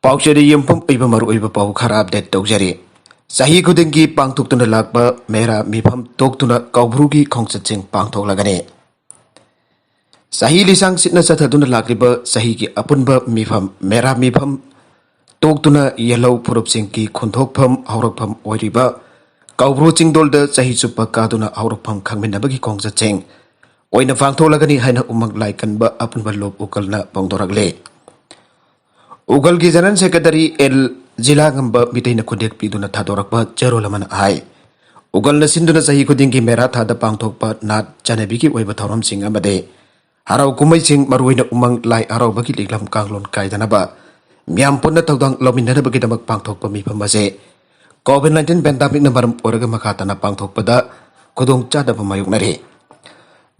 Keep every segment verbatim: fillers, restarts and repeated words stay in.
ꯄꯥꯎꯆꯦꯗ ꯌꯨꯝꯐꯝ ꯑꯣꯏꯕ ꯃꯔꯨꯑꯣꯏꯕ ꯄꯥꯎ ꯈꯔ ꯑꯞꯗꯦꯠ ꯇꯧꯖꯔꯤ꯫ ꯆꯍꯤ ꯈꯨꯗꯤꯡꯒꯤ ꯄꯥꯡꯊꯣꯛꯇꯨꯅ ꯂꯥꯛꯄ ꯃꯦꯔꯥ ꯃꯤꯐꯝ ꯇꯣꯛꯇꯨꯅ ꯀꯧꯕ꯭ꯔꯨꯒꯤ ꯈꯣꯡꯆꯠꯁꯤꯡ ꯄꯥꯡꯊꯣꯛꯂꯒꯅꯤ꯫ ꯆꯍꯤ ꯂꯤꯁꯥꯡ ꯁꯤꯠꯅ ꯆꯠꯊꯗꯨꯅ ꯂꯥꯛꯂꯤꯕ ꯆꯍꯤꯒꯤ ꯑꯄꯨꯟꯕ ꯃꯤꯐꯝ ꯃꯦꯔꯥ ꯃꯤꯐꯝ ꯇꯣꯛꯇꯨꯅ ꯌꯦꯜꯍꯧ ꯐꯨꯔꯨꯞꯁꯤꯡꯒꯤ ꯈꯨꯟꯊꯣꯛꯐꯝ ꯍꯧꯔꯛꯐꯝ ꯑꯣꯏꯔꯤꯕ ꯀꯧꯕ꯭ꯔꯨ ꯆꯤꯡꯗꯣꯜꯗ ꯆꯍꯤ ꯆꯨꯞꯄ ꯀꯥꯗꯨꯅ ꯍꯧꯔꯛꯐꯝ ꯈꯪꯃꯤꯟꯅꯕꯒꯤ ꯈꯣꯡꯆꯠꯁꯤꯡ ꯑꯣꯏꯅ ꯄꯥꯡꯊꯣꯛꯂꯒꯅꯤ ꯍꯥꯏꯅ ꯎꯃꯪ ꯂꯥꯏ ꯀꯟꯕ ꯑꯄꯨꯟꯕ ꯂꯨꯞ ꯎꯀꯜꯅ ꯐꯣꯡꯗꯣꯔꯛꯂꯤ꯫ ꯎꯒꯜꯒꯤ ꯖꯦꯅꯔꯦꯜ ꯁꯦꯀ꯭ꯔꯦꯇꯔꯤ ꯑꯦꯜ ꯖꯤꯂꯥꯉꯝꯕ ꯃꯤꯇꯩꯅ ꯈꯨꯗꯦꯛ ꯄꯤꯗꯨꯅ ꯊꯥꯗꯣꯔꯛꯄ ꯆꯦꯔꯣꯜ ꯑꯃꯅ ꯍꯥꯏ, ꯎꯒꯜꯅ ꯁꯤꯟꯗꯨꯅ ꯆꯍꯤ ꯈꯨꯗꯤꯡꯒꯤ ꯃꯦꯔꯥ ꯊꯥꯗ ꯄꯥꯡꯊꯣꯛꯄ ꯅꯥꯠ ꯆꯠꯅꯕꯤꯒꯤ ꯑꯣꯏꯕ ꯊꯧꯔꯝꯁꯤꯡ ꯑꯃꯗꯤ ꯍꯔꯥꯎ ꯀꯨꯝꯍꯩꯁꯤꯡ, ꯃꯔꯨꯑꯣꯏꯅ ꯎꯃꯪ ꯂꯥꯏ ꯍꯔꯥꯎꯕꯒꯤ ꯂꯤꯛꯂꯝ ꯀꯥꯡꯂꯣꯟ ꯀꯥꯏꯗꯅꯕ ꯃꯤꯌꯥꯝ ꯄꯨꯟꯅ ꯊꯧꯗꯥꯡ ꯂꯧꯃꯤꯟꯅꯅꯕꯒꯤꯗꯃꯛ ꯄꯥꯡꯊꯣꯛꯄ ꯃꯤꯐꯝ ꯑꯁꯤ COVID nineteen pandemic ꯅ ꯃꯔꯝ ꯑꯣꯏꯔꯒ ꯃꯈꯥ ꯇꯥꯅ ꯄꯥꯡꯊꯣꯛꯄꯗ ꯈꯨꯗꯣꯡꯆꯥꯗꯕ ꯃꯥꯌꯣꯛꯅꯔꯤ꯫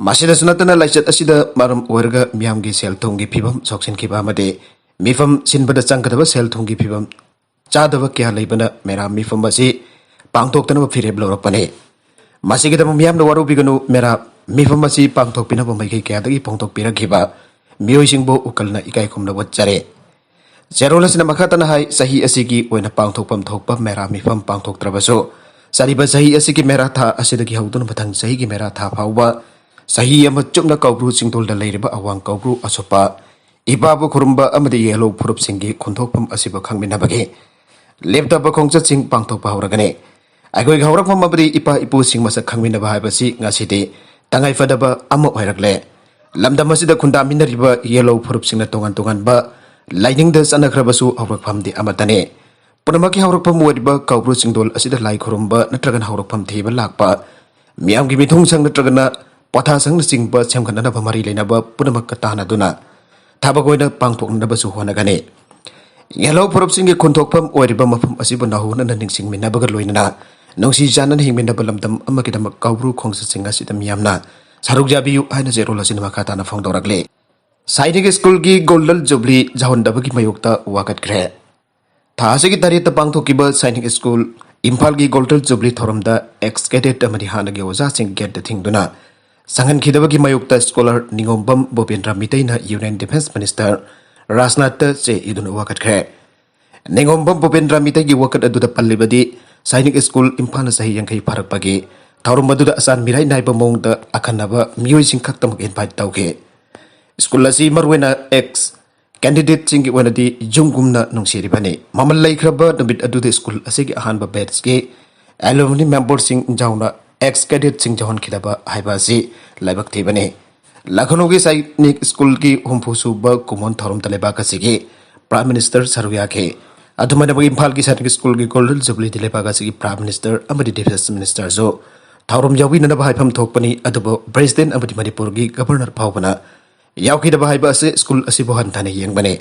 ꯃꯁꯤꯗꯁꯨ ꯅꯠꯇꯅ ꯂꯥꯏꯆꯠ ꯑꯁꯤꯗ ꯃꯔꯝ ꯑꯣꯏꯔꯒ ꯃꯤꯌꯥꯝꯒꯤ ꯁꯦꯜ ꯊꯨꯝꯒꯤ ꯐꯤꯕꯝ ꯁꯣꯛꯁꯤꯟꯈꯤꯕ ꯑꯃꯗꯤ ꯃꯤꯐꯝ ꯁꯤꯟꯕꯗ ꯆꯪꯒꯗꯕ ꯁꯦꯜ ꯊꯨꯝꯒꯤ ꯐꯤꯕꯝ ꯆꯥꯗꯕ ꯀꯌꯥ ꯂꯩꯕꯅ ꯃꯦꯔꯥ ꯃꯤꯐꯝ ꯑꯁꯤ ꯄꯥꯡꯊꯣꯛꯇꯅꯕ ꯐꯤꯔꯦꯞ ꯂꯧꯔꯛꯄꯅꯤ꯫ ꯃꯁꯤꯒꯤꯗꯃꯛ ꯃꯤꯌꯥꯝꯅ ꯋꯥꯔꯧꯕꯤꯒꯅꯨ, ꯃꯦꯔꯥ ꯃꯤꯐꯝ ꯑꯁꯤ ꯄꯥꯡꯊꯣꯛꯄꯤꯅꯕ ꯃꯥꯏꯀꯩ ꯀꯌꯥꯗꯒꯤ ꯐꯣꯡꯗꯣꯛꯄꯤꯔꯛꯈꯤꯕ ꯃꯤꯑꯣꯏꯁꯤꯡꯕꯨ ꯎꯀꯜꯅ ꯏꯀꯥꯏ ꯈꯨꯝꯅꯕ ꯎꯠꯆꯔꯤ꯫ ꯆꯦꯔꯣꯜ ꯑꯁꯤꯅ ꯃꯈꯥ ꯇꯥꯅ ꯍꯥꯏ, ꯆꯍꯤ ꯑꯁꯤꯒꯤ ꯑꯣꯏꯅ ꯄꯥꯡꯊꯣꯛꯐꯝ ꯊꯣꯛꯄ ꯃꯦꯔꯥ ꯃꯤꯐꯝ ꯄꯥꯡꯊꯣꯛꯇ꯭ꯔꯕꯁꯨ, ꯆꯠꯂꯤꯕ ꯆꯍꯤ ꯑꯁꯤꯒꯤ ꯃꯦꯔꯥ ꯊꯥ ꯑꯁꯤꯗꯒꯤ ꯍꯧꯗꯨꯅ ꯃꯊꯪ ꯆꯍꯤꯒꯤ ꯃꯦꯔꯥ ꯊꯥ ꯐꯥꯎꯕ ꯆꯍꯤ ꯑꯃ ꯆꯨꯞꯅ ꯀꯧꯕ꯭ꯔꯨ ꯆꯤꯡꯗꯣꯜꯗ ꯂꯩꯔꯤꯕ ꯑꯋꯥꯡ ꯀꯧꯕ꯭ꯔꯨ ꯑꯁꯣꯛꯄ ꯏꯄꯥꯕꯨ ꯈꯨꯔꯨꯝꯕ ꯑꯃꯗꯤ ꯌꯦꯜꯍꯧ ꯐꯨꯔꯨꯞꯁꯤꯡꯒꯤ ꯈꯨꯟꯊꯣꯛꯐꯝ ꯑꯁꯤꯕꯨ ꯈꯪꯃꯤꯟꯅꯕꯒꯤ ꯂꯦꯞꯇꯕ ꯈꯣꯡꯆꯠꯁꯤꯡ ꯄꯥꯡꯊꯣꯛꯄ ꯍꯧꯔꯒꯅꯤ꯫ ꯑꯩꯈꯣꯏꯒꯤ ꯍꯧꯔꯛꯐꯝ ꯑꯃꯗꯤ ꯏꯄꯥ ꯏꯄꯨꯁꯤꯡ ꯃꯁꯛ ꯈꯪꯃꯤꯟꯅꯕ ꯍꯥꯏꯕꯁꯤ ꯉꯁꯤꯗꯤ ꯇꯉꯥꯏꯐꯗꯕ ꯑꯃ ꯑꯣꯏꯔꯛꯂꯦ꯫ ꯂꯝꯗꯝ ꯑꯁꯤꯗ ꯈꯨꯟꯗꯥꯃꯤꯟꯅꯔꯤꯕ ꯌꯦꯜꯍꯧ ꯐꯨꯔꯨꯞꯁꯤꯡꯅ ꯇꯣꯉꯥꯟ ꯇꯣꯉꯥꯟꯕ ꯂꯥꯏꯅꯤꯡꯗ ꯆꯠꯅꯈ꯭ꯔꯕꯁꯨ ꯍꯧꯔꯛꯐꯝꯗꯤ ꯑꯃꯠꯇꯅꯤ꯫ ꯄꯨꯝꯅꯃꯛꯀꯤ ꯍꯧꯔꯛꯐꯝ ꯑꯣꯏꯔꯤꯕ ꯀꯧꯕ꯭ꯔꯨ ꯆꯤꯡꯗꯣꯜ ꯑꯁꯤꯗ ꯂꯥꯏ ꯈꯨꯔꯨꯝꯕ ꯅꯠꯇ꯭ꯔꯒꯅ ꯍꯧꯔꯛꯐꯝ ꯊꯤꯕ ꯂꯥꯛꯄ ꯃꯤꯌꯥꯝꯒꯤ ꯃꯤꯊꯨꯡꯁꯪ ꯅꯠꯇ꯭ꯔꯒꯅ ꯄꯣꯊꯥꯁꯪꯅꯆꯤꯡꯕ ꯁꯦꯝꯒꯠꯅꯅꯕ ꯃꯔꯤ ꯂꯩꯅꯕ ꯄꯨꯝꯅꯃꯛꯀ ꯇꯥꯟꯅꯗꯨꯅ ꯊꯕꯛ ꯑꯣꯏꯅ ꯄꯥꯡꯊꯣꯛꯅꯅꯕꯁꯨ ꯍꯣꯠꯅꯒꯅꯤ꯫ ꯌꯦꯜꯍꯧ ꯐꯨꯔꯨꯞꯁꯤꯡꯒꯤ ꯈꯨꯟꯊꯣꯛꯐꯝ ꯑꯣꯏꯔꯤꯕ ꯃꯐꯝ ꯑꯁꯤꯕꯨ ꯅꯧꯍꯧꯅꯅ ꯅꯤꯡꯁꯤꯡꯃꯤꯟꯅꯕꯒ ꯂꯣꯏꯅꯅ ꯅꯨꯡꯁꯤ ꯆꯥꯟꯅꯅ ꯍꯤꯡꯃꯤꯟꯅꯕ ꯂꯝꯗꯝ ꯑꯃꯒꯤꯗꯃꯛ ꯀꯧꯕ꯭ꯔꯨ ꯈꯣꯡꯆꯠꯁꯤꯡ ꯑꯁꯤꯗ ꯃꯤꯌꯥꯝꯅ ꯁꯔꯨꯛ ꯌꯥꯕꯤꯌꯨ ꯍꯥꯏꯅ ꯆꯦꯔꯣꯜ ꯑꯁꯤꯅ ꯃꯈꯥ ꯇꯥꯅ ꯐꯣꯡꯗꯣꯔꯛꯂꯤ꯫ ꯁꯥꯏꯅꯤꯛ ꯁ꯭ꯀꯨꯜꯒꯤ ꯒꯣꯜꯗꯟ ꯖꯨꯕ꯭ꯂꯤ ꯌꯥꯎꯍꯟꯗꯕꯒꯤ ꯃꯥꯌꯣꯛꯇ ꯋꯥꯀꯠꯈ꯭ꯔꯦ꯫ ꯊꯥ ꯑꯁꯤꯒꯤ ꯇꯔꯦꯠꯇ ꯄꯥꯡꯊꯣꯛꯈꯤꯕ ꯁꯥꯏꯅꯤꯛ ꯁ꯭ꯀꯨꯜ ꯏꯝꯐꯥꯜꯒꯤ ꯒꯣꯜꯗꯟ ꯖꯨꯕ꯭ꯂꯤ ꯊꯧꯔꯝꯗ ꯑꯦꯛꯁ ꯀꯦꯗꯦꯠ ꯑꯃꯗꯤ ꯍꯥꯟꯅꯒꯤ ꯑꯣꯖꯥꯁꯤꯡ ꯒꯦꯠꯇ ꯊꯤꯡꯗꯨꯅ ꯆꯪꯍꯟꯈꯤꯗꯕꯒꯤ ꯃꯥꯌꯣꯛꯇ ꯁ꯭ꯀꯣꯂꯔ ꯅꯤꯉꯣꯝꯕꯝ ꯕꯣꯕꯦꯟꯗ꯭ꯔ ꯃꯤꯇꯩꯅ ꯌꯨꯅꯤꯌꯟ ꯗꯤꯐꯦꯟꯁ ꯃꯤꯅꯤꯁꯇꯔ ꯔꯥꯖꯅꯥꯊꯇ ꯆꯦ ꯏꯗꯨꯅ ꯋꯥꯀꯠꯈ꯭ꯔꯦ꯫ ꯅꯤꯉꯣꯝꯕꯝ ꯚꯨꯄꯦꯟꯗ꯭ꯔ ꯃꯤꯇꯩꯒꯤ ꯋꯥꯀꯠ ꯑꯗꯨꯗ ꯄꯜꯂꯤꯕꯗꯤ, ꯁꯥꯏꯅꯤꯛ ꯁ꯭ꯀꯨꯜ ꯏꯝꯐꯥꯜꯅ ꯆꯍꯤ ꯌꯥꯡꯈꯩ ꯐꯥꯔꯛꯄꯒꯤ ꯊꯧꯔꯝ ꯑꯗꯨꯗ ꯑꯆꯥꯟ ꯃꯤꯔꯥꯏ ꯅꯥꯏꯕ ꯃꯑꯣꯡꯗ ꯑꯈꯟꯅꯕ ꯃꯤꯑꯣꯏꯁꯤꯡ ꯈꯛꯇꯃꯛ ꯏꯟꯚꯥꯏꯠ ꯇꯧꯈꯤ꯫ ꯁ꯭ꯀꯨꯜ ꯑꯁꯤ ꯃꯔꯨꯑꯣꯏꯅ ꯑꯦꯛꯁ ꯀꯦꯟꯗꯤꯗꯦꯠꯁꯤꯡꯒꯤ ꯑꯣꯏꯅꯗꯤ ꯌꯨꯝꯒꯨꯝꯅ ꯅꯨꯡꯁꯤꯔꯤꯕꯅꯤ꯫ ꯃꯃꯜ ꯂꯩꯈ꯭ꯔꯕ ꯅꯨꯃꯤꯠ ꯑꯗꯨꯗ ꯁ꯭ꯀꯨꯜ ꯑꯁꯤꯒꯤ ꯑꯍꯥꯟꯕ ꯕꯦꯠꯁꯀꯤ ꯑꯦꯂꯨꯃꯅꯤ ꯃꯦꯝꯕꯔꯁꯤꯡ ꯌꯥꯎꯅ ꯑꯦꯛꯁ ꯀꯦꯗꯦꯠꯁꯤꯡ ꯌꯥꯎꯍꯟꯈꯤꯗꯕ ꯍꯥꯏꯕ ꯑꯁꯤ ꯂꯥꯏꯕꯛ ꯊꯤꯕꯅꯤ꯫ ꯂꯈꯅꯧꯒꯤ ꯁꯥꯏꯅꯤꯛ ꯁ꯭ꯀꯨꯜꯒꯤ ꯍꯨꯝꯐꯨ ꯁꯨꯕ ꯀꯨꯝꯑꯣꯟ ꯊꯧꯔꯝꯗ ꯂꯩꯕꯥꯛ ꯑꯁꯤꯒꯤ ꯄ꯭ꯔꯥꯏꯝ ꯃꯤꯅꯤꯁꯇꯔ ꯁꯔꯨꯛ ꯌꯥꯈꯤ꯫ ꯑꯗꯨꯃꯥꯏꯅ ꯏꯝꯐꯥꯜꯒꯤ ꯁꯥꯏꯅꯤꯛ ꯁ꯭ꯀꯨꯜꯒꯤ ꯒꯣꯜꯗꯟ ꯖꯨꯕꯤꯂꯤꯗ ꯂꯩꯕꯥꯛ ꯑꯁꯤꯒꯤ ꯄ꯭ꯔꯥꯏꯝ ꯃꯤꯅꯤꯁꯇꯔ ꯑꯃꯗꯤ ꯗꯤꯐꯦꯟꯁ ꯃꯤꯅꯤꯁꯇꯔꯁꯨ ꯊꯧꯔꯝ ꯌꯥꯎꯕꯤꯅꯅꯕ ꯍꯥꯏꯐꯝ ꯊꯣꯛꯄꯅꯤ, ꯑꯗꯨꯕꯨ ꯄ꯭ꯔꯦꯁꯤꯗꯦꯟꯠ ꯑꯃꯗꯤ ꯃꯅꯤꯄꯨꯔꯒꯤ ꯒꯕꯔꯅꯔ ꯐꯥꯎꯕꯅ ꯌꯥꯎꯈꯤꯗꯕ ꯍꯥꯏꯕ ꯑꯁꯤ ꯁ꯭ꯀꯨꯜ ꯑꯁꯤꯕꯨ ꯍꯟꯊꯅ ꯌꯦꯡꯕꯅꯤ꯫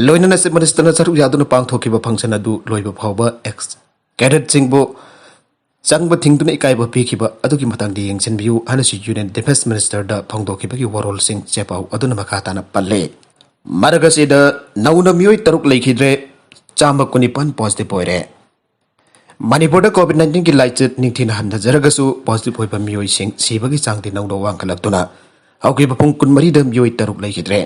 ꯂꯣꯏꯅꯅ ꯆꯤꯐ ꯃꯤꯅꯤꯁꯇꯔꯅ ꯁꯔꯨꯛ ꯌꯥꯗꯨꯅ ꯄꯥꯡꯊꯣꯛꯈꯤꯕ ꯐꯪꯁꯟ ꯑꯗꯨ ꯂꯣꯏꯕ ꯐꯥꯎꯕ ꯑꯦꯛꯁ ꯀꯦꯗꯦꯠꯁꯤꯡꯕꯨ ꯆꯪꯕ ꯊꯤꯡꯗꯨꯅ ꯏꯀꯥꯏꯕ ꯄꯤꯈꯤꯕ ꯑꯗꯨꯒꯤ ꯃꯇꯥꯡꯗ ꯌꯦꯡꯁꯤꯟꯕꯤꯌꯨ ꯍꯥꯏꯅꯁꯨ ꯌꯨꯅꯤꯌꯟ ꯗꯤꯐꯦꯟꯁ ꯃꯤꯅꯤꯁꯇꯔꯗ ꯐꯣꯡꯗꯣꯛꯈꯤꯕꯒꯤ ꯋꯥꯔꯣꯜꯁꯤꯡ ꯆꯦ ꯄꯥꯎ ꯑꯗꯨꯅ ꯃꯈꯥ ꯇꯥꯅ ꯄꯜꯂꯤ꯫ ꯃꯔꯛ ꯑꯁꯤꯗ ꯅꯧꯅ ꯃꯤꯑꯣꯏ ꯇꯔꯨꯛ ꯂꯩꯈꯤꯗ꯭ꯔꯦ, ꯆꯥꯝꯃ ꯀꯨꯟꯅꯤꯄꯥꯟ ꯄꯣꯖꯤꯇꯤꯚ ꯑꯣꯏꯔꯦ꯫ ꯃꯅꯤꯄꯨꯔꯗ ꯀꯣꯚꯤꯗ ꯅꯥꯏꯟꯇꯤꯟꯒꯤ ꯂꯥꯏꯆꯠ ꯅꯤꯡꯊꯤꯅ ꯍꯟꯊꯖꯔꯒꯁꯨ, ꯄꯣꯖꯤꯇꯤꯚ ꯑꯣꯏꯕ ꯃꯤꯑꯣꯏꯁꯤꯡ ꯁꯤꯕꯒꯤ ꯆꯥꯡꯗꯤ ꯅꯧꯅ ꯋꯥꯡꯈꯠꯂꯛꯇꯨꯅ ꯍꯧꯈꯤꯕ ꯄꯨꯡ ꯀꯨꯟꯃꯔꯤꯗ ꯃꯤꯑꯣꯏ ꯇꯔꯨꯛ ꯂꯩꯈꯤꯗ꯭ꯔꯦ꯫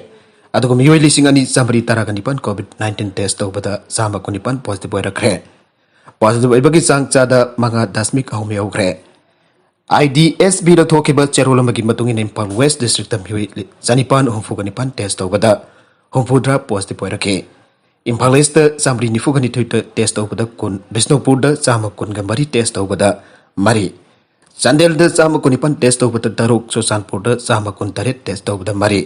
ꯑꯗꯨꯒ ꯃꯤꯑꯣꯏ ꯂꯤꯁꯤꯡ ꯑꯅꯤ ꯆꯥꯃꯔꯤ ꯇꯔꯥꯒ ꯅꯤꯄꯥꯟ ꯀꯣꯚꯤꯗ ꯅꯥꯏꯟꯇꯤꯟ ꯇꯦꯁ ꯇꯧꯕꯗ ꯆꯥꯝꯃ ꯀꯨꯟꯅꯤꯄꯥꯟ ꯄꯣꯖꯤꯇꯤꯚ ꯑꯣꯏꯔꯛꯈ꯭ꯔꯦ꯫ ꯄꯣꯖꯤꯇꯤꯚ ꯑꯣꯏꯕꯒꯤ ꯆꯥꯡ ꯆꯥꯗ ꯃꯉꯥ ꯗꯁꯃꯤꯛ ꯑꯍꯨꯝ ꯌꯧꯈ꯭ꯔꯦ꯫ ꯑꯥꯏ ꯗꯤ ꯑꯦꯁ ꯕꯤꯗ ꯊꯣꯛꯈꯤꯕ ꯆꯦꯔꯣꯜ ꯑꯃꯒꯤ ꯃꯇꯨꯡ ꯏꯟꯅ ꯏꯝꯐꯥꯜ ꯋꯦꯁ ꯗꯤꯁꯇ꯭ꯔꯤꯛꯇ ꯃꯤꯑꯣꯏ ꯆꯅꯤꯄꯥꯟ ꯍꯨꯝꯐꯨꯒ ꯅꯤꯄꯥꯟ ꯇꯦꯁ ꯇꯧꯕꯗ ꯍꯨꯝꯐꯨꯇꯔꯥ ꯄꯣꯖꯤꯇꯤꯚ ꯑꯣꯏꯔꯛꯈꯤ꯫ ꯏꯝꯐꯥꯜ ꯏꯁꯇ ꯆꯥꯃꯔꯤ ꯅꯤꯐꯨꯒ ꯅꯤꯊꯣꯏꯗ ꯇꯦꯁ ꯇꯧꯕꯗ ꯀꯨꯟ, ꯕꯤꯁꯅꯨꯄꯨꯔꯗ ꯆꯥꯝꯃ ꯀꯨꯟꯒ ꯃꯔꯤ ꯇꯦꯁ ꯇꯧꯕꯗ ꯃꯔꯤ, ꯆꯥꯟꯗꯦꯜꯗ ꯆꯥꯝꯃ ꯀꯨꯟꯅꯤꯄꯥꯟ ꯇꯦꯁ ꯇꯧꯕꯗ ꯇꯔꯨꯛ, ꯆꯨꯔꯆꯥꯟꯄꯨꯔꯗ ꯆꯥꯝꯃ ꯀꯨꯟꯇꯔꯦꯠ ꯇꯦꯁ ꯇꯧꯕꯗ ꯃꯔꯤ,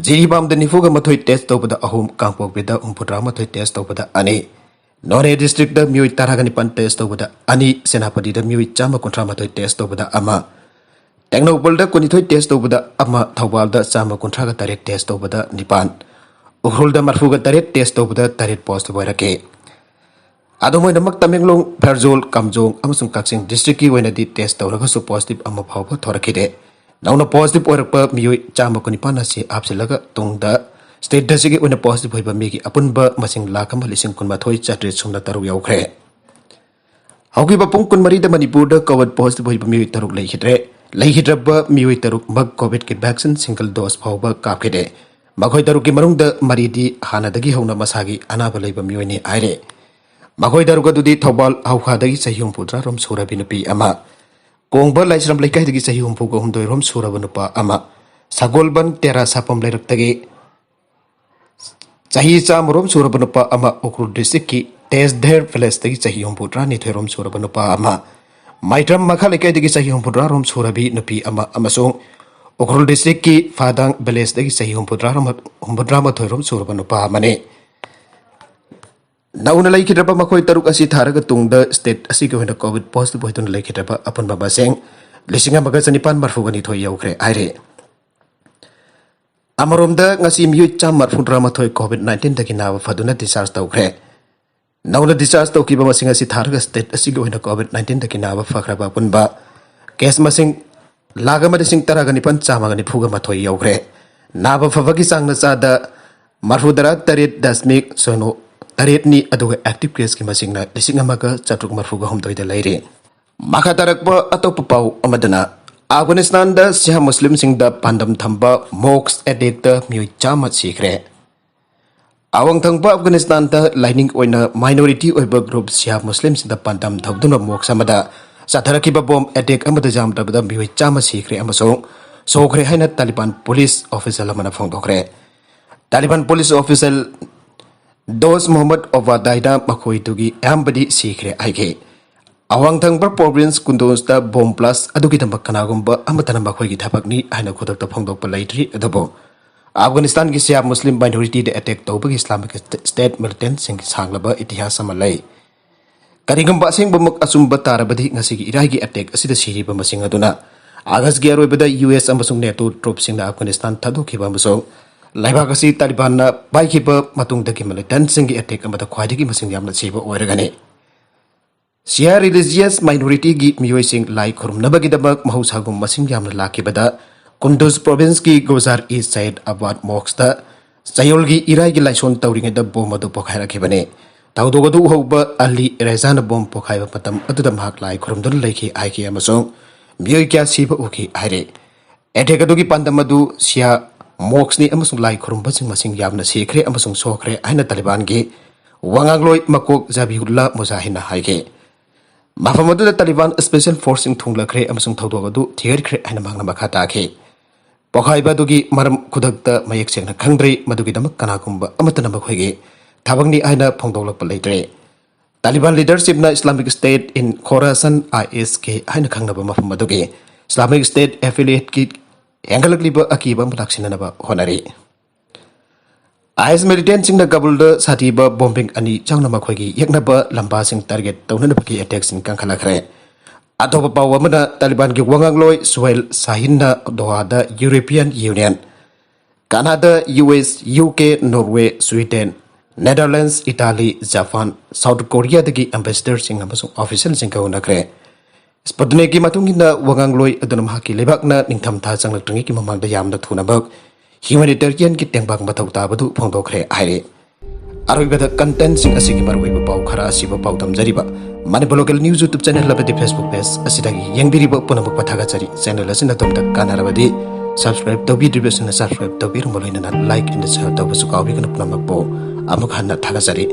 ꯖꯤꯔꯤꯕꯥꯝꯗ ꯅꯤꯐꯨꯒ ꯃꯥꯊꯣꯏ ꯇꯦꯁ ꯇꯧꯕꯗ ꯑꯍꯨꯝ, ꯀꯥꯡꯄꯣꯛꯄꯤꯗ ꯍꯨꯝꯐꯨꯇꯔꯥ ꯃꯥꯊꯣꯏ ꯇꯦꯁ ꯇꯧꯕꯗ ꯑꯅꯤ, ꯅꯣꯅꯦ ꯗꯤꯁꯇ꯭ꯔꯤꯛꯇ ꯃꯤꯑꯣꯏ ꯇꯔꯥꯒ ꯅꯤꯄꯥꯟ ꯇꯦꯁ ꯇꯧꯕꯗ ꯑꯅꯤ, ꯁꯦꯅꯥꯄꯇꯤꯗ ꯃꯤꯑꯣꯏ ꯆꯥꯝꯃ ꯀꯨꯟꯊ꯭ꯔꯥ ꯃꯥꯊꯣꯏ ꯇꯦꯁ ꯇꯧꯕꯗ ꯑꯃ, ꯇꯦꯡꯅꯧꯄꯜꯗ ꯀꯨꯟꯅꯤꯊꯣꯏ ꯇꯦꯁ ꯇꯧꯕꯗ ꯑꯃ, ꯊꯧꯕꯥꯜꯗ ꯆꯥꯝꯃ ꯀꯨꯟꯊ꯭ꯔꯥꯒ ꯇꯔꯦꯠ ꯇꯦꯁ ꯇꯧꯕꯗ ꯅꯤꯄꯥꯟ, ꯎꯈ꯭ꯔꯨꯜꯗ ꯃꯔꯐꯨꯒ ꯇꯔꯦꯠ ꯇꯦꯁ ꯇꯧꯕꯗ ꯇꯔꯦꯠ ꯄꯣꯖꯤꯇꯤꯚ ꯑꯣꯏꯔꯛꯈꯤ꯫ ꯑꯗꯨꯝ ꯑꯣꯏꯅꯃꯛ ꯇꯃꯦꯡꯂꯣꯡ, ꯐꯦꯔꯖꯣꯜ, ꯀꯥꯝꯖꯣꯡ ꯑꯃꯁꯨꯡ ꯀꯛꯆꯤꯡ ꯗꯤꯁꯇ꯭ꯔꯤꯛꯀꯤ ꯑꯣꯏꯅꯗꯤ ꯇꯦꯁ ꯇꯧꯔꯒꯁꯨ ꯄꯣꯖꯤꯇꯤꯚ ꯑꯃ ꯐꯥꯎꯕ ꯊꯣꯔꯛꯈꯤꯗꯦ꯫ ꯅꯧꯅ ꯄꯣꯖꯤꯇꯤꯚ ꯑꯣꯏꯔꯛꯄ ꯃꯤꯑꯣꯏ ꯆꯥꯝꯃ ꯀꯨꯟꯅꯤꯄꯥꯟ ꯑꯁꯤ ꯍꯥꯞꯆꯤꯜꯂꯒ ꯇꯨꯡꯗ ꯁ꯭ꯇꯦꯠ ꯑꯁꯤꯒꯤ ꯑꯣꯏꯅ ꯄꯣꯖꯤꯇꯤꯚ ꯑꯣꯏꯕ ꯃꯤꯒꯤ ꯑꯄꯨꯟꯕ ꯃꯁꯤꯡ ꯂꯥꯈ ꯑꯃ ꯂꯤꯁꯤꯡ ꯀꯨꯟꯃꯥꯊꯣꯏ ꯆꯥꯇ꯭ꯔꯦꯠ ꯁꯨꯞꯅ ꯇꯔꯨꯛ ꯌꯧꯈ꯭ꯔꯦ꯫ ꯍꯧꯈꯤꯕ ꯄꯨꯡ ꯀꯨꯟꯃꯔꯤꯗ ꯃꯅꯤꯄꯨꯔꯗ ꯀꯣꯚꯤꯗ ꯄꯣꯖꯤꯇꯤꯚ ꯑꯣꯏꯕ ꯃꯤꯑꯣꯏ ꯇꯔꯨꯛ ꯂꯩꯈꯤꯗ꯭ꯔꯦ꯫ ꯂꯩꯈꯤꯗ꯭ꯔꯕ ꯃꯤꯑꯣꯏ ꯇꯔꯨꯛꯃꯛ ꯀꯣꯚꯤꯗꯀꯤ ꯚꯦꯛꯁꯤꯟ ꯁꯤꯡꯒꯜ ꯗꯣꯁ ꯐꯥꯎꯕ ꯀꯥꯞꯈꯤꯗꯦ꯫ ꯃꯈꯣꯏ ꯇꯔꯨꯛꯀꯤ ꯃꯅꯨꯡꯗ ꯃꯔꯤꯗꯤ ꯍꯥꯟꯅꯗꯒꯤ ꯍꯧꯅ ꯃꯁꯥꯒꯤ ꯑꯅꯥꯕ ꯂꯩꯕ ꯃꯤꯑꯣꯏꯅꯤ ꯍꯥꯏꯔꯦ꯫ ꯃꯈꯣꯏ ꯇꯔꯨꯛ ꯑꯗꯨꯗꯤ ꯊꯧꯕꯥꯜ ꯍꯧꯈꯥꯗꯒꯤ ꯆꯍꯤ ꯍꯨꯝꯐꯨꯇꯔꯥꯔꯣꯝ ꯁꯨꯔꯕꯤ ꯅꯨꯄꯤ ꯑꯃ, ꯀꯣꯡꯕ ꯂꯥꯏꯁ꯭ꯔꯝ ꯂꯩꯀꯥꯏꯗꯒꯤ ꯆꯍꯤ ꯍꯨꯝꯐꯨꯒ ꯍꯨꯝꯗꯣꯏꯔꯣꯝ ꯁꯨꯔꯕ ꯅꯨꯄꯥ ꯑꯃ, ꯁꯒꯣꯜꯕꯟ ꯇꯦꯔꯥ ꯁꯥꯐꯝ ꯂꯩꯔꯛꯇꯒꯤ ꯆꯍꯤ ꯆꯥꯝꯃꯔꯣꯝ ꯁꯨꯔꯕ ꯅꯨꯄꯥ ꯑꯃ, ꯎꯈ꯭ꯔꯨꯜ ꯗꯤꯁꯇ꯭ꯔꯤꯛꯀꯤ ꯇꯦꯖꯙꯦꯔ ꯚꯤꯂꯦꯖꯇꯒꯤ ꯆꯍꯤ ꯍꯨꯝꯐꯨꯇꯔꯥꯅꯤꯊꯣꯏꯔꯣꯝ ꯁꯨꯔꯕ ꯅꯨꯄꯥ ꯑꯃ, ꯃꯥꯏꯇ꯭ꯔꯝ ꯃꯈꯥ ꯂꯩꯀꯥꯏꯗꯒꯤ ꯆꯍꯤ ꯍꯨꯝꯐꯨꯇꯔꯥꯔꯣꯝ ꯁꯨꯔꯕꯤ ꯅꯨꯄꯤ ꯑꯃ ꯑꯃꯁꯨꯡ ꯎꯈ꯭ꯔꯨꯜ ꯗꯤꯁꯇ꯭ꯔꯤꯛꯀꯤ ꯐꯥꯗꯥꯡ ꯚꯤꯂꯦꯖꯇꯒꯤ ꯆꯍꯤ ꯍꯨꯝꯐꯨꯇꯔꯥꯔꯣꯝ, ꯍꯨꯝꯐꯨꯇꯔꯥꯃꯥꯊꯣꯏꯔꯣꯝ ꯁꯨꯔꯕ ꯅꯨꯄꯥ ꯑꯃꯅꯤ꯫ ꯅꯧꯅ ꯂꯩꯈꯤꯗ꯭ꯔꯕ ꯃꯈꯣꯏ ꯇꯔꯨꯛ ꯑꯁꯤ ꯊꯥꯔꯒ ꯇꯨꯡꯗ ꯁ꯭ꯇꯦꯠ ꯑꯁꯤꯒꯤ ꯑꯣꯏꯅ ꯀꯣꯚꯤꯗ ꯄꯣꯖꯤꯇꯤꯚ ꯑꯣꯏꯗꯨꯅ ꯂꯩꯈꯤꯗ꯭ꯔꯕ ꯑꯄꯨꯟꯕ ꯃꯁꯤꯡ ꯂꯤꯁꯤꯡ ꯑꯃꯒ ꯆꯅꯤꯄꯥꯟ ꯃꯔꯐꯨꯒ ꯅꯤꯊꯣꯏ ꯌꯧꯈ꯭ꯔꯦ ꯍꯥꯏꯔꯤ꯫ ꯑꯃꯔꯣꯝꯗ, ꯉꯁꯤ ꯃꯤꯑꯣꯏ ꯆꯥꯝꯃ ꯃꯔꯐꯨꯇꯔꯥꯃꯥꯊꯣꯏ ꯀꯣꯚꯤꯗ ꯅꯥꯏꯟꯇꯤꯟꯗꯒꯤ ꯅꯥꯕ ꯐꯗꯨꯅ ꯗꯤꯁꯆꯥꯔꯖ ꯇꯧꯈ꯭ꯔꯦ꯫ ꯅꯧꯅ ꯗꯤꯁꯆꯥꯔꯖ ꯇꯧꯈꯤꯕ ꯃꯁꯤꯡ ꯑꯁꯤ ꯊꯥꯔꯒ ꯁ꯭ꯇꯦꯠ ꯑꯁꯤꯒꯤ ꯑꯣꯏꯅ ꯀꯣꯚꯤꯗ ꯅꯥꯏꯟꯇꯤꯟꯗꯒꯤ ꯅꯥꯕ ꯐꯈ꯭ꯔꯕ ꯑꯄꯨꯟꯕ ꯀꯦꯁ ꯃꯁꯤꯡ ꯂꯥꯈ ꯑꯃ ꯂꯤꯁꯤꯡ ꯇꯔꯥꯒ ꯅꯤꯄꯥꯟ ꯆꯥꯝꯃꯒ ꯅꯤꯐꯨꯒ ꯃꯥꯊꯣꯏ ꯌꯧꯈ꯭ꯔꯦ꯫ ꯅꯥꯕ ꯐꯕꯒꯤ ꯆꯥꯡꯅ ꯆꯥꯗ ꯃꯔꯐꯨꯇꯔꯥ ꯇꯔꯦꯠ ꯗꯁꯃꯤꯛ ꯁꯣꯏꯅꯣ ꯇꯔꯦꯠꯅꯤ, ꯑꯗꯨꯒ ꯑꯦꯛꯇꯤꯚ ꯀꯦꯁꯀꯤ ꯃꯁꯤꯡꯅ ꯂꯤꯁꯤꯡ ꯑꯃꯒ ꯆꯥꯇ꯭ꯔꯨꯛ ꯃꯔꯐꯨꯒ ꯍꯨꯝꯗꯣꯏꯗ ꯂꯩꯔꯤ꯫ ꯃꯈꯥ ꯇꯥꯔꯛꯄ ꯑꯇꯣꯞꯄ ꯄꯥꯎ ꯑꯃꯗꯅ, ꯑꯐꯒꯥꯅꯤꯁꯇꯥꯟꯗ ꯁꯤꯌꯥ ꯃꯨꯁꯂꯤꯝꯁꯤꯡꯗ ꯄꯥꯟꯗꯝ ꯊꯝꯕ ꯃꯣꯛꯁ ꯑꯦꯇꯦꯛꯇ ꯃꯤꯑꯣꯏ ꯆꯥꯝꯃ ꯁꯤꯈ꯭ꯔꯦ꯫ ꯑꯋꯥꯡ ꯊꯪꯕ ꯑꯐꯒꯥꯅꯤꯁꯇꯥꯟꯗ ꯂꯥꯏꯅꯤꯡ ꯑꯣꯏꯅ ꯃꯥꯏꯅꯣꯔꯤꯇꯤ ꯑꯣꯏꯕ ꯒ꯭ꯔꯨꯞ ꯁꯤꯌꯥ ꯃꯨꯁꯂꯤꯝꯁꯤꯡꯗ ꯄꯥꯟꯗꯝ ꯊꯧꯗꯨꯅ ꯃꯣꯛꯁ ꯑꯃꯗ ꯆꯠꯊꯔꯛꯈꯤꯕ ꯕꯣꯝ ꯑꯦꯇꯦꯛ ꯑꯃꯗ ꯌꯥꯝꯗ꯭ꯔꯕꯗ ꯃꯤꯑꯣꯏ ꯆꯥꯝꯃ ꯁꯤꯈ꯭ꯔꯦ ꯑꯃꯁꯨꯡ ꯁꯣꯛꯈ꯭ꯔꯦ ꯍꯥꯏꯅ ꯇꯥꯂꯤꯕꯥꯟ ꯄꯨꯂꯤꯁ ꯑꯣꯐꯤꯁꯦꯜ ꯑꯃꯅ ꯐꯣꯡꯗꯣꯛꯈ꯭ꯔꯦ꯫ ꯇꯥꯂꯤꯕꯥꯟ ꯄꯨꯂꯤꯁ ꯑꯣꯐꯤꯁꯦꯜ ꯗꯣꯁ ꯃꯣꯍꯝꯃꯗ ꯑꯣꯕꯥꯗꯥꯏꯅ ꯃꯈꯣꯏꯗꯨꯒꯤ ꯑꯌꯥꯝꯕꯗꯤ ꯁꯤꯈ꯭ꯔꯦ ꯍꯥꯏꯈꯤ꯫ ꯑꯋꯥꯡ ꯊꯪꯕ ꯄ꯭ꯔꯣꯚꯤꯟꯁ ꯀꯨꯟꯗꯨꯖꯇ ꯕꯣꯝ ꯕ꯭ꯂꯥꯁ ꯑꯗꯨꯒꯤꯗꯃꯛ ꯀꯅꯥꯒꯨꯝꯕ ꯑꯃꯠꯇꯅ ꯃꯈꯣꯏꯒꯤ ꯊꯕꯛꯅꯤ ꯍꯥꯏꯅ ꯈꯨꯗꯛꯇ ꯐꯣꯡꯗꯣꯛꯄ ꯂꯩꯇ꯭ꯔꯤ, ꯑꯗꯨꯕꯨ ꯑꯐꯒꯥꯅꯤꯁꯇꯥꯟꯒꯤ ꯁꯤꯌꯥ ꯃꯨꯁꯂꯤꯝ ꯃꯥꯏꯅꯣꯔꯤꯇꯤꯗ ꯑꯦꯇꯦꯛ ꯇꯧꯕꯒꯤ ꯏꯁꯂꯥꯃꯤꯛ ꯁ꯭ꯇꯦꯠ ꯃꯤꯂꯤꯇꯦꯟꯠꯁꯤꯡꯒꯤ ꯁꯥꯡꯂꯕ ꯏꯇꯤꯍꯥꯁ ꯑꯃ ꯂꯩ꯫ ꯀꯔꯤꯒꯨꯝꯕ ꯑꯁꯦꯡꯕꯃꯛ ꯑꯆꯨꯝꯕ ꯇꯥꯔꯕꯗꯤ, ꯉꯁꯤꯒꯤ ꯏꯔꯥꯏꯒꯤ ꯑꯦꯇꯦꯛ ꯑꯁꯤꯗ ꯁꯤꯔꯤꯕ ꯃꯁꯤꯡ ꯑꯗꯨꯅ ꯑꯥꯒꯁꯀꯤ ꯑꯔꯣꯏꯕꯗ ꯌꯨ ꯑꯦꯁ ꯑꯃꯁꯨꯡ ꯅꯦꯇꯣ ꯇ꯭ꯔꯨꯞꯁꯤꯡꯅ ꯑꯐꯒꯥꯅꯤꯁꯇꯥꯟ ꯊꯥꯗꯣꯛꯈꯤꯕ ꯑꯃꯁꯨꯡ ꯂꯩꯕꯥꯛ ꯑꯁꯤ ꯇꯥꯂꯤꯕꯥꯟꯅ ꯄꯥꯏꯈꯤꯕ ꯃꯇꯨꯡꯗꯒꯤ ꯃꯤꯂꯤꯇꯦꯟꯠꯁꯤꯡꯒꯤ ꯑꯦꯇꯦꯛ ꯑꯃꯗ ꯈ꯭ꯋꯥꯏꯗꯒꯤ ꯃꯁꯤꯡ ꯌꯥꯝꯅ ꯁꯤꯕ ꯑꯣꯏꯔꯒꯅꯤ꯫ ꯁꯤꯌꯥ ꯔꯤꯂꯤꯖꯤꯌꯁ ꯃꯥꯏꯅꯣꯔꯤꯇꯤꯒꯤ ꯃꯤꯑꯣꯏꯁꯤꯡ ꯂꯥꯏ ꯈꯨꯔꯨꯝꯅꯕꯒꯤꯗꯃꯛ ꯃꯍꯧꯁꯥꯒꯨꯝ ꯃꯁꯤꯡ ꯌꯥꯝꯅ ꯂꯥꯛꯈꯤꯕꯗ, ꯀꯨꯟꯗꯨꯖ ꯄ꯭ꯔꯣꯚꯤꯟꯁꯀꯤ ꯒꯣꯖꯥꯔ ꯏ ꯁꯌꯦꯗ ꯑꯕꯥꯗ ꯃꯣꯛꯁꯇ ꯆꯌꯣꯜꯒꯤ ꯏꯔꯥꯏꯒꯤ ꯂꯥꯏꯁꯣꯟ ꯇꯧꯔꯤꯉꯩꯗ ꯕꯣꯝ ꯑꯗꯨ ꯄꯣꯈꯥꯏꯔꯛꯈꯤꯕꯅꯤ꯫ ꯊꯧꯗꯣꯛ ꯑꯗꯨ ꯎꯍꯧꯕ ꯑꯂꯤ ꯔꯦꯖꯥꯅ ꯕꯣꯝ ꯄꯣꯈꯥꯏꯕ ꯃꯇꯝ ꯑꯗꯨꯗ ꯃꯍꯥꯛ ꯂꯥꯏ ꯈꯨꯔꯨꯝꯗꯨꯅ ꯂꯩꯈꯤ ꯍꯥꯏꯈꯤ ꯑꯃꯁꯨꯡ ꯃꯤꯑꯣꯏ ꯀꯌꯥ ꯁꯤꯕ ꯎꯈꯤ ꯍꯥꯏꯔꯤ꯫ ꯑꯦꯇꯦꯛ ꯑꯗꯨꯒꯤ ꯄꯥꯟꯗꯝ ꯑꯗꯨ ꯁꯤꯌꯥ ꯃꯣꯛꯁꯅꯤ ꯑꯃꯁꯨꯡ ꯂꯥꯏ ꯈꯨꯔꯨꯝꯕꯁꯤꯡ ꯃꯁꯤꯡ ꯌꯥꯝꯅ ꯁꯤꯈ꯭ꯔꯦ ꯑꯃꯁꯨꯡ ꯁꯣꯛꯈ꯭ꯔꯦ ꯍꯥꯏꯅ ꯇꯥꯂꯤꯕꯥꯟꯒꯤ ꯋꯥꯉꯥꯡꯂꯣꯏ ꯃꯀꯣꯛ ꯖꯕꯤꯍꯨꯜꯂꯥ ꯃꯨꯖꯥꯍꯤꯟꯅ ꯍꯥꯏꯈꯤ꯫ ꯃꯐꯝ ꯑꯗꯨꯗ ꯇꯥꯂꯤꯕꯥꯟ ꯁ꯭ꯄꯦꯁꯦꯜ ꯐꯣꯔꯁꯁꯤꯡ ꯊꯣꯡꯂꯈ꯭ꯔꯦ ꯑꯃꯁꯨꯡ ꯊꯧꯗꯣꯛ ꯑꯗꯨ ꯊꯤꯒꯠꯈ꯭ꯔꯦ ꯍꯥꯏꯅ ꯃꯍꯥꯛꯅ ꯃꯈꯥ ꯇꯥꯈꯤ꯫ ꯄꯣꯈꯥꯏꯕ ꯑꯗꯨꯒꯤ ꯃꯔꯝ ꯈꯨꯗꯛꯇ ꯃꯌꯦꯛ ꯁꯦꯡꯅ ꯈꯪꯗ꯭ꯔꯤ, ꯃꯗꯨꯒꯤꯗꯃꯛ ꯀꯅꯥꯒꯨꯝꯕ ꯑꯃꯠꯇꯅ ꯃꯈꯣꯏꯒꯤ ꯊꯕꯛꯅꯤ ꯍꯥꯏꯅ ꯐꯣꯡꯗꯣꯛꯂꯛꯄ ꯂꯩꯇ꯭ꯔꯤ꯫ ꯇꯥꯂꯤꯕꯥꯟ ꯂꯤꯗꯔꯁꯤꯞꯅ ꯏꯁꯂꯥꯃꯤꯛ ꯁ꯭ꯇꯦꯠ ꯏꯟ ꯈꯣꯔꯥꯁꯟ, ꯑꯥꯏ ꯑꯦꯁ ꯀꯦ, ꯍꯥꯏꯅ ꯈꯪꯅꯕ ꯃꯐꯝ ꯑꯗꯨꯒꯤ ꯏꯁꯂꯥꯃꯤꯛ ꯁ꯭ꯇꯦꯠ ꯑꯦꯐꯤꯂꯤꯌꯦꯠꯀꯤ ꯍꯦꯟꯒꯠꯂꯛꯂꯤꯕ ꯑꯀꯤꯕ ꯑꯃ ꯂꯥꯛꯁꯤꯟꯅꯅꯕ ꯍꯣꯠꯅꯔꯤ꯫ ꯑꯥꯏ ꯑꯦꯁ ꯃꯤꯂꯤꯇꯦꯟꯠꯁꯤꯡꯅ ꯀꯕꯨꯜꯗ ꯁꯥꯊꯤꯕ ꯕꯣꯝꯕꯤꯡ ꯑꯅꯤ ꯆꯥꯎꯅ ꯃꯈꯣꯏꯒꯤ ꯌꯦꯛꯅꯕ ꯂꯝꯕꯥꯁꯤꯡ ꯇꯥꯔꯒꯦꯠ ꯇꯧꯅꯅꯕꯒꯤ ꯑꯦꯇꯦꯛꯁꯤꯡ ꯀꯟꯈꯠꯂꯛꯈ꯭ꯔꯦ꯫ ꯑꯇꯣꯞꯄ ꯄꯥꯎ ꯑꯃꯅ, ꯇꯥꯂꯤꯕꯥꯟꯒꯤ ꯋꯥꯉꯥꯡꯂꯣꯏ ꯁꯨꯍꯦꯜ ꯁꯥꯍꯤꯟꯅ ꯗꯣꯍꯥꯗ European union, Canada, U S, U K, Norway, Sweden, Netherlands, Italy, Japan, south ꯀꯣꯔꯤꯌꯥꯗꯒꯤ ꯑꯦꯝꯕꯦꯁꯦꯗꯔꯁꯤꯡ ꯑꯃꯁꯨꯡ ꯑꯣꯐꯤꯁꯤꯌꯦꯜꯁꯤꯡꯒ ꯎꯅꯈ꯭ꯔꯦ꯫ ꯁ꯭ꯄꯨꯇꯅꯤꯛꯀꯤ ꯃꯇꯨꯡ ꯏꯟꯅ, ꯋꯥꯉꯥꯡꯂꯣꯏ ꯑꯗꯨꯅ ꯃꯍꯥꯛꯀꯤ ꯂꯩꯕꯥꯛꯅ ꯅꯤꯡꯊꯝꯊꯥ ꯆꯪꯂꯛꯇ꯭ꯔꯤꯉꯩꯒꯤ ꯃꯃꯥꯡꯗ ꯌꯥꯝꯅ ꯊꯨꯅꯃꯛ ꯍ꯭ꯌꯨꯃꯦꯅꯤꯇꯦꯔꯤꯌꯟꯒꯤ ꯇꯦꯡꯕꯥꯡ ꯃꯊꯧ ꯇꯥꯕꯗꯨ ꯐꯣꯡꯗꯣꯛꯈ꯭ꯔꯦ ꯍꯥꯏꯔꯤ꯫ ꯑꯔꯣꯏꯕꯗ, ꯀꯟꯇꯦꯟꯠꯁꯤꯡ ꯑꯁꯤꯒꯤ ꯃꯔꯨꯑꯣꯏꯕ ꯄꯥꯎ ꯈꯔ ꯑꯁꯤꯕꯨ ꯄꯥꯎꯗꯝꯖꯔꯤꯕ Manipur local news YouTube channel ꯑꯃꯗꯤ ꯐꯦꯁꯕꯨꯛ ꯄꯦꯖ ꯑꯁꯤꯗꯒꯤ ꯌꯦꯡꯕꯤꯔꯤꯕ ꯄꯨꯝꯅꯃꯛꯄꯨ ꯊꯥꯒꯠꯆꯔꯤ꯫ ꯆꯦꯅꯦꯜ ꯑꯁꯤꯅ ꯑꯗꯣꯝꯗ ꯀꯥꯟꯅꯔꯕꯗꯤ ꯁꯕꯁꯀ꯭ꯔꯥꯏꯕ ꯇꯧꯕꯤꯗ꯭ꯔꯤꯕꯁꯤꯡꯅ ꯁꯕꯁꯀ꯭ꯔꯥꯏꯕ ꯇꯧꯕꯤꯔꯝꯕ, ꯂꯣꯏꯅꯅ ꯂꯥꯏꯛ ꯑꯦꯟ ꯁꯤꯌꯔ ꯇꯧꯕꯁꯨ ꯀꯥꯎꯕꯤꯒꯅꯨ꯫ ꯄꯨꯝꯅꯃꯛꯄꯨ ꯑꯃꯨꯛ ꯍꯟꯅ ꯊꯥꯒꯠꯆꯔꯤ꯫